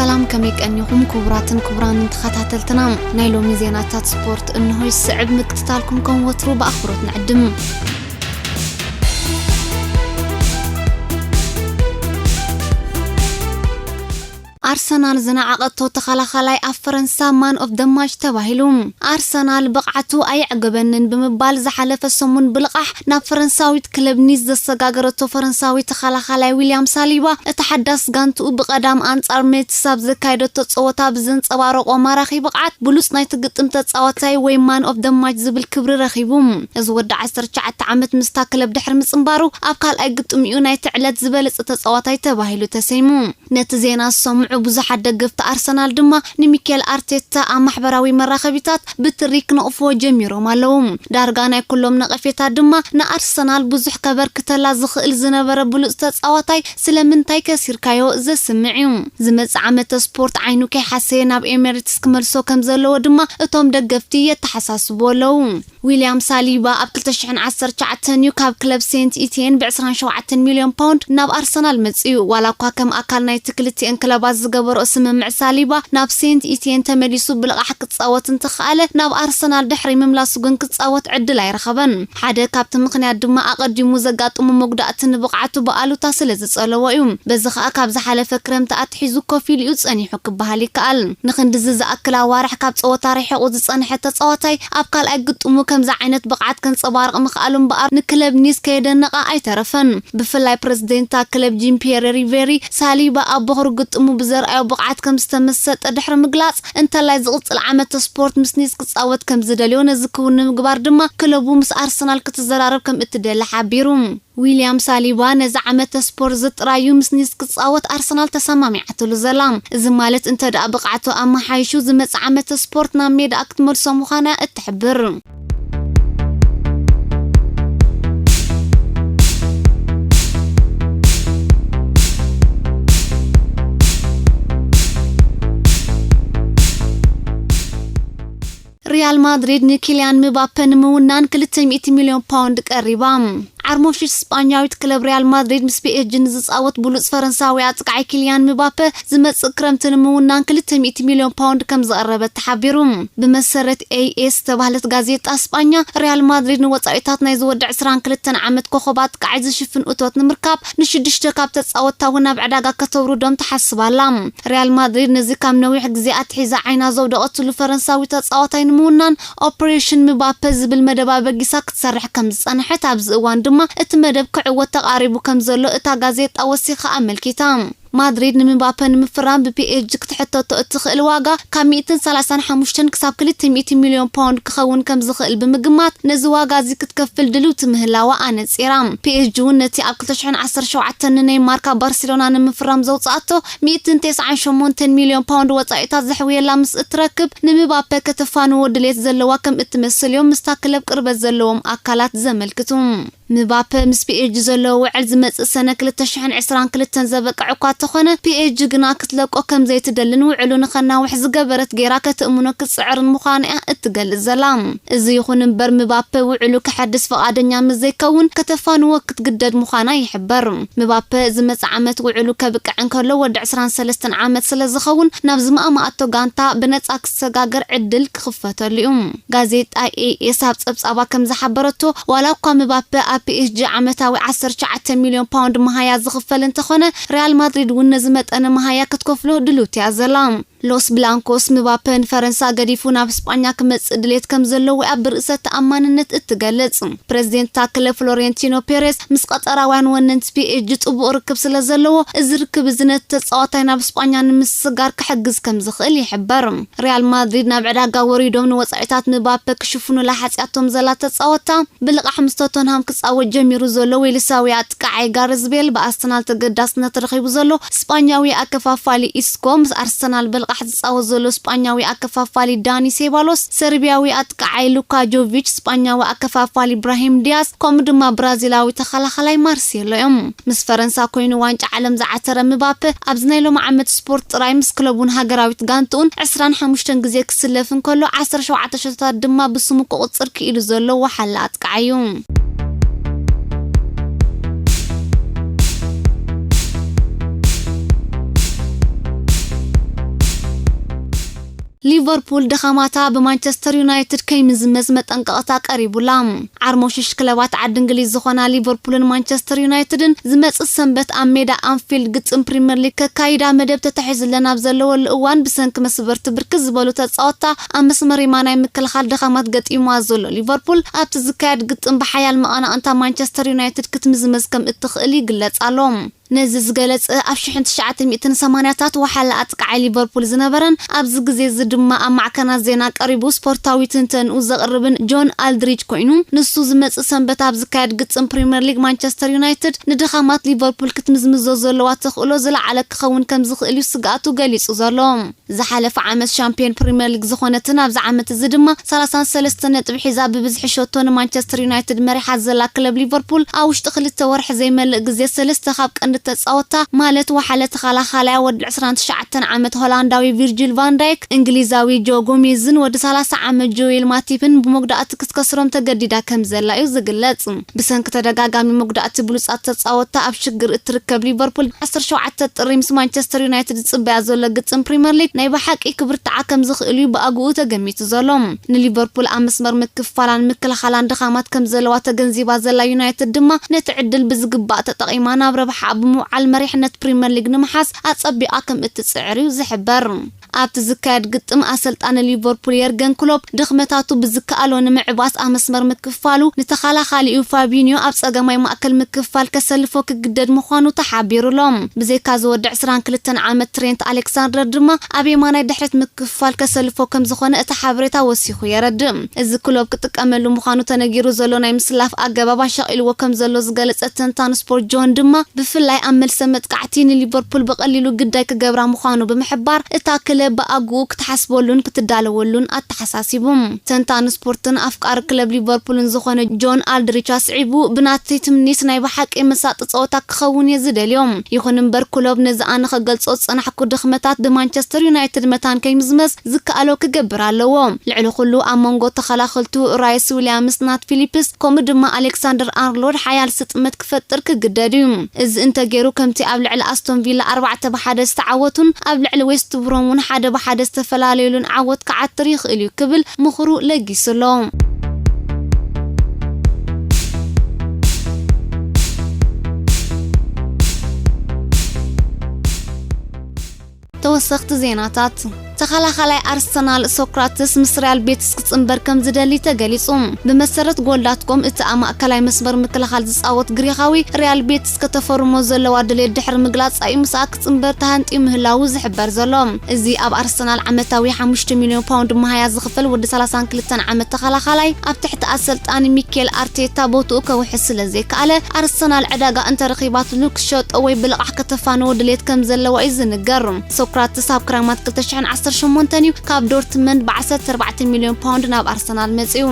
ሰላም፣ ከመይ ቀኒኹም ክቡራትን ክቡራንን ተኸታተልትና? ናይ ሎሚ ዜናታት ስፖርት እንሆ ይስዕብ። ምክትታልኩም ከም ወትሩ ብኣኽብሮት ንዕድም። ኣርሰናል ዝነዓቐቶ ተኸላኻላይ ኣብ ፈረንሳ ማን ኦፍ ደ ማች ተባሂሉ። ኣርሰናል ብቕዓቱ ኣየዕገበንን ብምባል ዝሓለፈ ሰሙን ብልቓሕ ናብ ፈረንሳዊት ክለብ ኒስ ዘሰጋገረቶ ፈረንሳዊ ተኸላኻላይ ዊልያም ሳሊባ፣ እቲ ሓዳስ ጋንትኡ ብቐዳም ኣንጻር ሜትስ ኣብ ዘካየደቶ ጸወታ ብዘንጸባረቖ ማራኺ ብቕዓት ብሉጽ ናይቲ ግጥም ተጻዋታይ ወይ ማን ኦፍ ደ ማች ዝብል ክብሪ ረኺቡ። እዚ ወዲ ዓሰርተ ትሽዓተ ዓመት ምስታ ክለብ ድሕሪ ምጽንባሩ ኣብ ካልኣይ ግጥሚኡ ናይቲ ዕለት ዝበለጸ ተጻዋታይ ተባሂሉ ተሰይሙ። ነቲ ዜና ዝሰምዑ ብዙሓት ደገፍቲ ኣርሰናል ድማ ንሚኬል ኣርቴታ ኣብ ማሕበራዊ መራኸቢታት ብትሪ ክነቕፍዎ ጀሚሮም ኣለዉ። ዳርጋ ናይ ኩሎም ነቐፌታ ድማ ንኣርሰናል ብዙሕ ከበርክተላ ዝኽእል ዝነበረ ብሉጽ ተጻዋታይ ስለምንታይ ከሲርካዮ ዘስምዕ እዩ። ዝመጽእ ዓመተ ስፖርት ዓይኑ ከይሓሰየ ናብ ኤሜሬትስ ክመልሶ ከም ዘለዎ ድማ እቶም ደገፍቲ የተሓሳስቡ ኣለዉ። ዊልያም ሳሊባ ኣብ ክልተ ሽሕን ዓሰርተ ትሽዓተን እዩ ካብ ክለብ ሴንት ኢቲየን ብ ዕስራን ሸውዓተን ሚልዮን ፓውንድ ናብ ኣርሰናል መጺኡ። ዋላ እኳ ከም ኣካል ናይቲ ክልቲኤን ክለባት ዝገበሮ ስምምዕ ሳሊባ ናብ ሴንት ኢቲየን ተመሊሱ ብልቓሕ ክጻወት እንተኸኣለ፣ ናብ ኣርሰናል ድሕሪ ምምላሱ ግን ክጻወት ዕድል ኣይረኸበን። ሓደ ካብቲ ምኽንያት ድማ ኣቐዲሙ ዘጋጥሙ መጉዳእቲ ንብቕዓቱ ብኣሉታ ስለ ዝጸለዎ እዩ። በዚ ኸኣ ካብ ዝሓለፈ ክረምቲ ኣትሒዙ ኮፍ ኢሉ እዩ ጸኒሑ ክበሃል ይከኣል። ንኽንድዚ ዝኣክል ኣዋርሕ ካብ ጸወታ ርሒቑ ዝጸንሐ ተጻዋታይ ኣብ ካልኣይ ግጥሙ ከምዚ ዓይነት ብቕዓት ከንጸባርቕ ምኽኣሉ እምበኣር ንክለብ ኒስ ከየደነቐ ኣይተረፈን። ብፍላይ ፕረዚደንታ ክለብ ጂን ፒየረ ሪቬሪ ሳሊባ ኣብ ቦኽሪ ግጥሙ ብዘርኣዮ ብቕዓት ከም ዝተመሰጠ ድሕሪ ምግላጽ፣ እንተላይ ዝቕጽል ዓመት ስፖርት ምስ ኒስ ክጻወት ከም ዝደልዮ፣ ነዚ ክውን ንምግባር ድማ ክለቡ ምስ ኣርሰናል ክትዘራረብ ከም እትደሊ ሓቢሩ። ዊልያም ሳሊባ ነዚ ዓመተ ስፖርት እዚ ጥራይ እዩ ምስ ኒስ ክጻወት ኣርሰናል ተሰማሚዓትሉ ዘላ። እዚ ማለት እንተ ደኣ ብቕዓቱ ኣመሓይሹ ዝመጽእ ዓመተ ስፖርት ናብ ሜዳ ክትመልሶ ምዃና እትሕብር። ሪያል ማድሪድ ንኪልያን ምባፐ ንምውናን ክልተ ሚእቲ ሚልዮን ፓውንድ ቀሪባ። ዓርሞሽሽ ስጳኛዊት ክለብ ሪያል ማድሪድ ምስ ፒ ኤስ ጂ ንዝጻወት ብሉጽ ፈረንሳዊ ኣጥቃዒ ኪልያን ምባፐ ዝመጽእ ክረምቲ ንምውናን ክልተ ሚእቲ ሚልዮን ፓውንድ ከም ዘቕረበት ተሓቢሩ። ብመሰረት ኤ ኤስ ዝተባህለት ጋዜጣ ስጳኛ፣ ሪያል ማድሪድ ንወጻኢታት ናይ ዝወድዕ ዕስራን ክልተን ዓመት ኮኸብ ኣጥቃዒ ዝሽፍን እቶት ንምርካብ ንሽዱሽተ ካብ ተጻወትታ እውን ናብ ዕዳጋ ከተውርዶም ትሓስብ ኣላ። ሪያል ማድሪድ ነዚ ካብ ነዊሕ ግዜ ኣትሒዛ ዓይና ዘውደቐትሉ ፈረንሳዊ ተጻዋታይ ንምውናን ኦፕሬሽን ምባፐ ዝብል መደብ ኣበጊሳ ክትሰርሕ ከም ዝጸንሐት፣ ኣብዚ እዋን ድማ እቲ መደብ ክዕወት ተቓሪቡ ከም ዘሎ እታ ጋዜጣ ወሲኻ ኣመልኪታ። ማድሪድ ንምባፐ ንምፍራም ብፒ ኤስ ጂ ክትሕተቶ እትኽእል ዋጋ ካብ ሚእትን ሰላሳን ሓሙሽተን ክሳብ ክልተ ሚእቲ ሚልዮን ፓውንድ ክኸውን ከም ዝኽእል ብምግማት፣ ነዚ ዋጋ እዚ ክትከፍል ድልውቲ ምህላዋ ኣነጺራ። ፒ ኤስ ጂ እውን ነቲ ኣብ ክልተ ሽሕን ዓሰርተ ሸውዓተን ንኔይማር ካብ ባርሴሎና ንምፍራም ዘውጽኣቶ ሚእትን ተስዓን ሸሞንተን ሚልዮን ፓውንድ ወጻኢታት ዘሕውየላ ምስ እትረክብ፣ ንምባፐ ከተፋንዎ ድሌት ዘለዋ ከም እትመስል እዮም ምስታ ክለብ ቅርበት ዘለዎም ኣካላት ዘመልክቱ። ምባፐ ምስ ፒ ኤስ ጂ ዘለዎ ውዕል ዝመጽእ ሰነ ክልተ ሽሕን ዕስራን ክልተን ዘበቅዕ እኳ እንተኾነ፣ ፒ ኤስ ጂ ግና ክትለቆ ከም ዘይትደልን ውዕሉ ንኸናውሕ ዝገበረት ጌራ ከተእምኖ ክትጽዕርን ምዃና እያ እትገልጽ ዘላ። እዚ ይኹን እምበር፣ ምባፐ ውዕሉ ከሐድስ ፍቓደኛ ምስ ዘይከውን፣ ከተፋንዎ ክትግደድ ምዃና ይሕበር። ምባፐ ዝመጽእ ዓመት ውዕሉ ከብቅዕ እንከሎ፣ ወዲ ዕስራን ሰለስተን ዓመት ስለ ዝኸውን፣ ናብ ዝማእማኣቶ ጋንታ ብነጻ ክሰጋገር ዕድል ክኽፈተሉ እዩ። ጋዜጣ ኤ ኤስ ኣብ ጸብጻባ ከም ዝሓበረቶ፣ ዋላ እኳ ምባፐ ኣብ ፒ ኤስ ጂ ዓመታዊ ዓሰርተ ትሽዓተ ሚልዮን ፓውንድ መሃያ ዝኽፈል እንተኾነ፣ ሪያል ማድሪድ እውን ነዚ መጠነ መሃያ ክትከፍሎ ድልውቲ እያ ዘላ። ሎስ ብላንኮስ ምባፐ ንፈረንሳ ገዲፉ ናብ ስጳኛ ክመጽእ ድሌት ከም ዘለዎ ኣብ ርእሰ ተኣማንነት እትገልጽ። ፕረዚደንት ታክለ ፍሎሬንቲኖ ፔሬዝ ምስ ቀጠራውያን ወነንቲ ፒ ኤስ ጂ ጽቡቕ ርክብ ስለ ዘለዎ፣ እዚ ርክብ እዚ ነቲ ተጻዋታይ ናብ ስጳኛ ንምስግጋር ክሕግዝ ከም ዝኽእል ይሕበር። ሪያል ማድሪድ ናብ ዕዳጋ ወሪዶም ንወጻኢታት ምባፐ ክሽፍኑላ ሓጺኣቶም ዘላ ተጻወታ፣ ብልቓሕ ምስ ቶተንሃም ክጻወት ጀሚሩ ዘሎ ዌልሳዊ ኣጥቃዓይ ጋረዝ ቤል፣ ብኣርሰናል ተገዳስነት ረኺቡ ዘሎ ስጳኛዊ ኣከፋፋሊ ኢስኮ፣ ምስ ኣርሰናል ብልቓሕ ዝጻወት ዘሎ ስጳኛዊ ኣከፋፋሊ ዳኒ ሴባሎስ፣ ሰርቢያዊ ኣጥቃዓይ ሉካ ጆቪች፣ ስጳኛዊ ኣከፋፋሊ ኢብራሂም ዲያዝ፣ ከምኡ ድማ ብራዚላዊ ተኸላኻላይ ማርሴሎ እዮም። ምስ ፈረንሳ ኮይኑ ዋንጫ ዓለም ዝዓተረ ምባፐ፣ ኣብዚ ናይ ሎሚ ዓመት ስፖርት ጥራይ ምስ ክለቡን ሃገራዊት ጋንትኡን ዕስራን ሓሙሽተን ግዜ ክስለፍ እንከሎ፣ ዓሰርተ ሸውዓተ ሸቶታት ድማ ብስሙ ክቑጽር ክኢሉ ዘሎ ወሓለ ኣጥቃዓይ እዩ። ሊቨርፑል ድኻማታ ብማንቸስተር ዩናይትድ ከይምዝመዝ መጠንቀቕታ ቀሪቡላ። ዓርሞሽሽ ክለባት ዓዲ እንግሊዝ ዝኾና ሊቨርፑልን ማንቸስተር ዩናይትድን ዝመጽእ ሰንበት ኣብ ሜዳ ኣንፊልድ ግጥም ፕሪምየር ሊግ ከካይዳ መደብ ተታሒዙለን ኣብ ዘለወሉ እዋን፣ ብሰንኪ መስበርቲ ብርክት ዝበሉ ተጻወትታ ኣብ መስመር የማናይ ምክልኻል ድኻማት ገጢሙዋ ዘሎ ሊቨርፑል፣ ኣብቲ ዝካየድ ግጥም ብሓያል መቐናቕንታ ማንቸስተር ዩናይትድ ክትምዝመዝ ከም እትኽእል ይግለጽ ኣሎ። ነዚ ዝገለጸ ኣብ ሽሕን ትሽዓተ ሚእትን ሰማንያታት ወሓለ ኣጥቃዓይ ሊቨርፑል ዝነበረን ኣብዚ ግዜ እዚ ድማ ኣብ ማዕከናት ዜና ቀሪቡ ስፖርታዊ ትንተንኡ ዘቕርብን ጆን ኣልድሪጅ ኮይኑ፣ ንሱ ዝመጽእ ሰንበት ኣብ ዝካየድ ግጥም ፕሪምየር ሊግ ማንቸስተር ዩናይትድ ንድኻማት ሊቨርፑል ክትምዝምዞ ዘለዋ ተኽእሎ ዝለዓለ ክኸውን ከም ዝኽእል እዩ ስግኣቱ ገሊጹ ዘሎ። ዝሓለፈ ዓመት ሻምፒዮን ፕሪምየር ሊግ ዝኾነትን ኣብዚ ዓመት እዚ ድማ ሰላሳን ሰለስተ ነጥቢ ሒዛ ብብዝሒ ሸቶ ንማንቸስተር ዩናይትድ መሪሓ ዘላ ክለብ ሊቨርፑል፣ ኣብ ውሽጢ ክልተ ወርሒ ዘይመልእ ግዜ ሰለስተ ካብ ቀንዲ ተጻወትታ ማለት ወሓለ ተኸላኻላያ ወዲ ዕስራን ትሽዓተን ዓመት ሆላንዳዊ ቪርጂል ቫን ዳይክ፣ እንግሊዛዊ ጆ ጎሜዝን ወዲ ሰላሳ ዓመት ጆኤል ማቲፕን ብመጉዳእቲ ክትከስሮም ተገዲዳ ከም ዘላ እዩ ዝግለጽ። ብሰንኪ ተደጋጋሚ መጉዳእቲ ብሉጻት ተጻወትታ ኣብ ሽግር እትርከብ ሊቨርፑል፣ ዓሰርተ ሸውዓተ ጥሪ ምስ ማንቸስተር ዩናይትድ ዝጽበያ ዘሎ ግጥም ፕሪምየር ሊግ ናይ ብሓቂ ክብርትዓ ከም ዝኽእል እዩ ብኣግኡ ተገሚቱ ዘሎ። ንሊቨርፑል ኣብ መስመር ምክፍፋላን ምክልኻላን ድኻማት ከም ዘለዋ ተገንዚባ ዘላ ዩናይትድ ድማ ነቲ ዕድል ብዝግባእ ተጠቒማ ናብ ረብሓኣ ብምውዓል መሪሕነት ፕሪምየር ሊግ ንምሓዝ ኣጸቢቓ ከም እትጽዕር እዩ ዝሕበር። ኣብቲ ዝካየድ ግጥም ኣሰልጣኒ ሊቨርፑል የርገን ክሎፕ ድኽመታቱ ብዝከኣሎ ንምዕባስ ኣብ መስመር ምክፋሉ ንተኸላኻሊኡ ፋቢኒዮ ኣብ ጸገማይ ማእከል ምክፋል ከሰልፎ ክግደድ ምዃኑ ተሓቢሩ ኣሎ። ብዘይካ ዝወዲ ዕስራን ክልተን ዓመት ትሬንት ኣሌክሳንደር ድማ ኣብ የማናይ ድሕሪት ምክፋል ከሰልፎ ከም ዝኾነ እቲ ሓበሬታ ወሲኹ የረድእ። እዚ ክሎፕ ክጥቀመሉ ምዃኑ ተነጊሩ ዘሎ ናይ ምስላፍ ኣገባብ ኣሻቒልዎ ከም ዘሎ ዝገለጸ ተንታን ስፖርት ጆን ድማ ብፍላይ ኣብ መልሰ መጥቃዕቲ ንሊቨርፑል ብቐሊሉ ግዳይ ክገብራ ምዃኑ ብምሕባር፣ እታ ክለብ ብኣግኡ ክትሓስበሉን ክትዳለወሉን ኣተሓሳሲቡ። ተንታኒ ስፖርትን ኣፍቃሪ ክለብ ሊቨርፑልን ዝኾነ ጆን ኣልድሪች ኣስዒቡ፣ ብናተይ ትምኒት ናይ ብሓቂ መሳጢ ጸወታ ክኸውን እየ ዝደልዮ። ይኹን እምበር ክሎብ ነዚ ኣነ ክገልጾ ዝጸናሕኩ ድኽመታት ብማንቸስተር ዩናይትድ መታን ከይምዝመዝ ዝከኣሎ ክገብር ኣለዎ። ልዕሊ ኩሉ ኣብ መንጎ ተኸላኸልቱ ራይስ ዊልያምስ፣ ናት ፊሊፕስ ከምኡ ድማ ኣሌክሳንደር ኣርሎድ ሓያል ስጥመት ክፈጥር ክግደድ እዩ። እዚ እንተገይሩ ከምቲ ኣብ ልዕሊ ኣስቶን ቪላ ኣርባዕተ ብሓደ ዝተዓወቱን ኣብ ልዕሊ ዌስት ብሮም እውን ሓደ ብሓደ ዝተፈላለየሉን ዓወት ክዓትር ይኽእል እዩ ክብል ምኽሩ ለጊሱ ኣሎ። ተወሰኽቲ ዜናታት። ተኸላኻላይ ኣርሰናል ሶክራትስ ምስ ሪያል ቤቲስ ክጽንበር ከም ዝደሊ ተገሊጹ። ብመሰረት ጎል ዳት ኮም፣ እቲ ኣብ ማእከላይ መስመር ምክልኻል ዝጻወት ግሪኻዊ ሪያል ቤቲስ ከተፈርሞ ዘለዋ ድሌት ድሕሪ ምግላጻ እዩ ምስኣ ክጽንበር ተሃንጥዩ ምህላዉ ዝሕበር ዘሎ። እዚ ኣብ ኣርሰናል ዓመታዊ ሓሙሽተ ሚልዮን ፓውንድ መሃያ ዝኽፈል ወዲ ሰላሳን ክልተን ዓመት ተኸላኻላይ ኣብ ትሕቲ ኣሰልጣኒ ሚኬል ኣርቴታ ቦትኡ ከውሕስ ስለ ዘይከኣለ፣ ኣርሰናል ዕዳጋ እንተረኺባትሉ ክሸጦ ወይ ብልቓሕ ከተፋንዎ ድሌት ከም ዘለዋ እዩ ዝንገር። ሶክራትስ ኣብ ክረማት ክልተ ሽሕን ዓሰርተ ሸሞንተን እዩ ካብ ዶርትመንድ ብ ዓሰርተ ኣርባዕተ ሚልዮን ፓውንድ ናብ ኣርሰናል መጺኡ።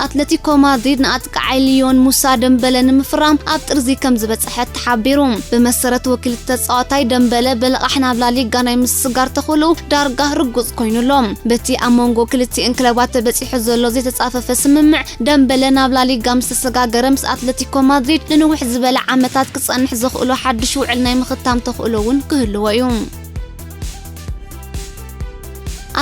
ኣትለቲኮ ማድሪድ ንኣጥቃዓይ ሊዮን ሙሳ ደምበለ ንምፍራም ኣብ ጥርዚ ከም ዝበጽሐት ተሓቢሩ። ብመሰረት ወኪል ተጻዋታይ ደምበለ፣ ብልቓሕ ናብ ላሊጋ ናይ ምስስጋር ተኽእሎኡ ዳርጋ ርጉጽ ኮይኑ ኣሎ። በቲ ኣብ መንጎ ክልቲኤን ክለባት ተበጺሑ ዘሎ ዘይተጻፈፈ ስምምዕ፣ ደምበለ ናብ ላሊጋ ምስ ተሰጋገረ፣ ምስ ኣትለቲኮ ማድሪድ ንንውሕ ዝበለ ዓመታት ክጸንሕ ዘኽእሎ ሓድሽ ውዕል ናይ ምኽታም ተኽእሎ እውን ክህልዎ እዩ።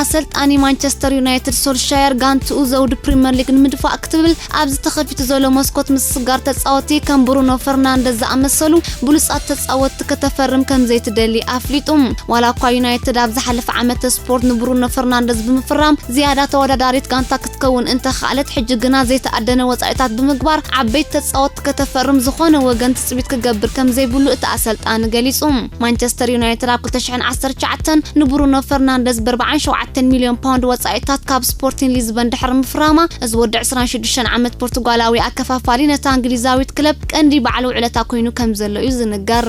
ኣሰልጣኒ ማንቸስተር ዩናይትድ ሶልሻየር፣ ጋንትኡ ዘውዲ ፕሪምየር ሊግ ንምድፋእ ክትብል ኣብዚ ተኸፊቱ ዘሎ መስኮት ምስስጋር ተጻወትቲ ከም ብሩኖ ፈርናንደዝ ዝኣመሰሉ ብሉጻት ተጻወትቲ ከተፈርም ከም ዘይትደሊ ኣፍሊጡ። ዋላ እኳ ዩናይትድ ኣብ ዝሓለፈ ዓመተ ስፖርት ንብሩኖ ፈርናንደዝ ብምፍራም ዝያዳ ተወዳዳሪት ጋንታ ክትከውን እንተኸኣለት፣ ሕጂ ግና ዘይተኣደነ ወጻኢታት ብምግባር ዓበይቲ ተጻወትቲ ከተፈርም ዝኾነ ወገን ትጽቢት ክገብር ከም ዘይብሉ እቲ ኣሰልጣኒ ገሊጹ። ማንቸስተር ዩናይትድ ኣብ ክልተ ሽሕን ዓሰርተ ትሽዓተን ንብሩኖ ፈርናንደዝ ብ ኣርባዓን ሸውዓተን ሚልዮን ፓውንድ ወጻኢታት ካብ ስፖርቲን ሊዝበን ድሕሪ ምፍራማ፣ እዚ ወዲ ዕስራን ሽዱሽተን ዓመት ፖርቱጋላዊ ኣከፋፋሊ ነታ እንግሊዛዊት ክለብ ቀንዲ በዓል ውዕለታ ኮይኑ ከም ዘሎ እዩ ዝንገር።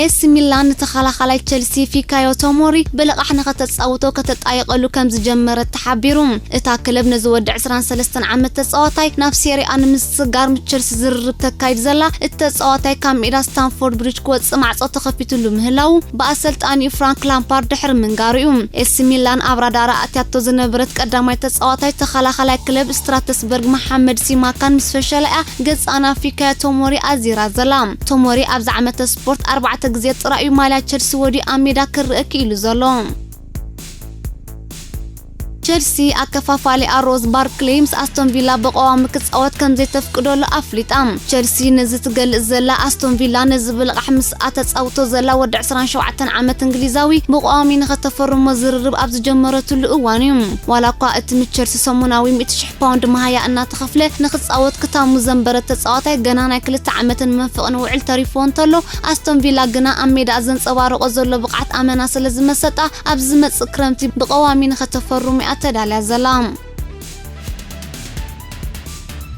ኤሲ ሚላን ንተኸላኻላይ ቸልሲ ፊካዮ ቶሞሪ ብልቓሕ ንኸተጻውቶ ከተጣይቐሉ ከም ዝጀመረት ተሓቢሩ። እታ ክለብ ነዚ ወዲ ዕስራን ሰለስተን ዓመት ተጻዋታይ ናብ ሴሪኣ ንምስግጋር ምስ ቸልሲ ዝርርብ ተካይድ ዘላ፣ እቲ ተጻዋታይ ካብ ሜዳ ስታንፎርድ ብሪጅ ክወጽእ ማዕጾ ተኸፊትሉ ምህላዉ ብኣሰልጣኒኡ ፍራንክ ላምፓርድ ድሕሪ ምንጋሩ እዩ። ኤሲ ሚላን ኣብ ራዳራ ኣትያቶ ዝነበረት ቀዳማይ ተጻዋታይ ተኸላኻላይ ክለብ ስትራተስበርግ መሓመድ ሲማካን ምስ ፈሸለኣ፣ ገጻ ናብ ፊካዮ ቶሞሪ ኣዚራ ዘላ። ቶሞሪ ኣብዚ ዓመተ ስፖርት ኣርባዕተ ግዜ ጥራይ እዩ ማልያ ቸልሲ ወዲኡ ኣብ ሜዳ ክርእ ክኢሉ ዘሎ። ቸልሲ ኣከፋፋሊኣ ሮዝ ባርክሌይ ምስ ኣስቶን ቪላ ብቐዋሚ ክጻወት ከም ዘይተፍቅደሉ ኣፍሊጣ። ቸልሲ ነዚ ትገልጽ ዘላ ኣስቶን ቪላ ነዚ ብልቓሕ ምስ ኣተጻውቶ ዘላ ወዲ ዕስራን ሸውዓተን ዓመት እንግሊዛዊ ብቐዋሚ ንኸተፈርሞ ዝርርብ ኣብ ዝጀመረትሉ እዋን እዩ። ዋላ እኳ እቲ ምስ ቸልሲ ሰሙናዊ ሚእቲ ሽሕ ፓውንድ መሃያ እናተኸፍለ ንኽጻወት ክታሙ ዘንበረ ተጻዋታይ ገና ናይ ክልተ ዓመትን መንፍቕን ውዕል ተሪፍዎ እንተሎ፣ ኣስቶን ቪላ ግና ኣብ ሜዳ ዘንጸባረቆ ዘሎ ብቕዓት ኣመና ስለ ዝመሰጣ፣ ኣብ ዝመጽእ ክረምቲ ብቐዋሚ ንኸተፈርሙ እያ ተዳልያ ዘላ።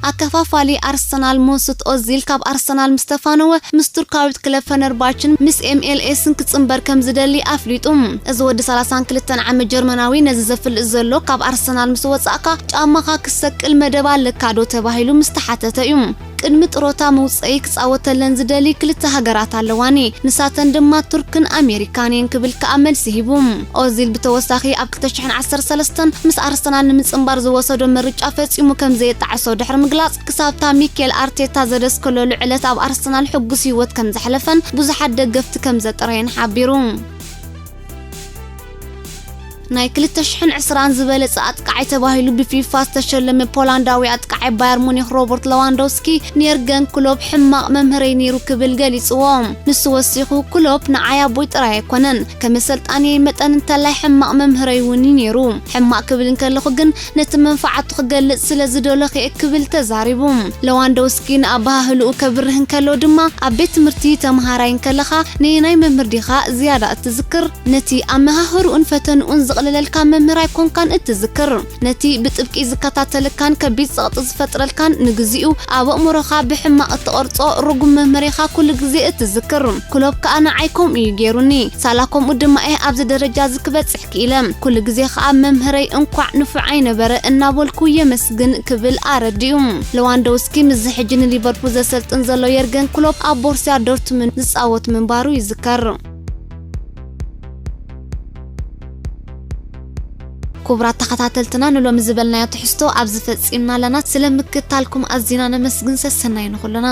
ኣከፋፋሊ ኣርሰናል ሞሱት ኦዚል ካብ ኣርሰናል ምስ ተፋነወ፣ ምስ ቱርካዊት ክለብ ፈነርባችን ምስ ኤምኤልኤስን ክጽንበር ከም ዝደሊ ኣፍሊጡ። እዚ ወዲ ሰላሳን ክልተን ዓመት ጀርመናዊ ነዚ ዘፍልጥ ዘሎ፣ ካብ ኣርሰናል ምስ ወጻእካ ጫማኻ ክሰቅል መደብ ኣለካ ዶ ተባሂሉ ምስ ተሓተተ እዩ። ቅድሚ ጥሮታ መውጸኢ ክጻወተለን ዝደሊ ክልተ ሃገራት ኣለዋኒ። ንሳተን ድማ ቱርክን ኣሜሪካን እየን ክብል ከኣ መልሲ ሂቡ። ኦዚል ብተወሳኺ ኣብ ክልተ ሽሕን ዓሰርተ ሰለስተን ምስ ኣርሰናል ንምጽንባር ዝወሰዶ ምርጫ ፈጺሙ ከም ዘየጣዕሶ ድሕሪ ምግላጽ፣ ክሳብታ ሚኬል ኣርቴታ ዘደስከለሉ ዕለት ኣብ ኣርሰናል ሕጉስ ህይወት ከም ዘሕለፈን ብዙሓት ደገፍቲ ከም ዘጥረየን ሓቢሩ። ናይ ክልተ ሽሕን ዕስራን ዝበለጸ ኣጥቃዓይ ተባሂሉ ብፊፋ ዝተሸለመ ፖላንዳዊ ኣጥቃዓይ ባየር ሙኒክ ሮበርት ለዋንዶውስኪ፣ ንየርገን ክሎፕ ሕማቕ መምህረይ ነይሩ ክብል ገሊጽዎ። ንሱ ወሲኹ፣ ክሎፕ ንዓይ ኣቦይ ጥራይ ኣይኮነን፣ ከም ኣሰልጣኒየይ መጠን እንተላይ ሕማቕ መምህረይ እውን እዩ ነይሩ። ሕማቕ ክብል እንከለኹ ግን ነቲ መንፈዓቱ ክገልጽ ስለ ዝደለኹ እየ ክብል ተዛሪቡ። ለዋንዶውስኪ ንኣበሃህልኡ ከብርህ እንከሎ ድማ፣ ኣብ ቤት ትምህርቲ ተመሃራይ እንከለኻ ነየናይ መምህር ዲኻ ዝያዳ እትዝክር? ነቲ ኣመሃህርኡን ፈተንኡን ዝቕልለልካ መምህር ኣይኮንካን እትዝክር። ነቲ ብጥብቂ ዝከታተለካን ከቢድ ጸቕጢ ዝፈጥረልካን ንግዚኡ ኣብ ኣእምሮኻ ብሕማቕ እትቐርጾ ርጉም መምህር ኢኻ ኩሉ ግዜ እትዝክር። ክሎፕ ከኣ ንዓይ ከምኡ እዩ ገይሩኒ። ሳላ ከምኡ ድማ እየ ኣብዚ ደረጃ እዚ ክበጽሕ ክኢለ። ኩሉ ግዜ ከኣ መምህረይ እንኳዕ ንፉዕ ኣይነበረ እናበልኩ የመስግን ክብል ኣረዲኡ። ለዋንዶውስኪ ምስዚ ሕጂ ንሊቨርፑል ዘሰልጥን ዘሎ የርገን ክሎፕ ኣብ ቦርሲያ ዶርትሙንድ ዝጻወት ምንባሩ ይዝከር። ክቡራት ተኸታተልትና፣ ንሎሚ ዝበልናዮ ትሕዝቶ ኣብዚ ፈጺምና ኣለና። ስለ ምክታልኩም ኣዚና ነመስግን። ሰሰናዩ ንኹልና።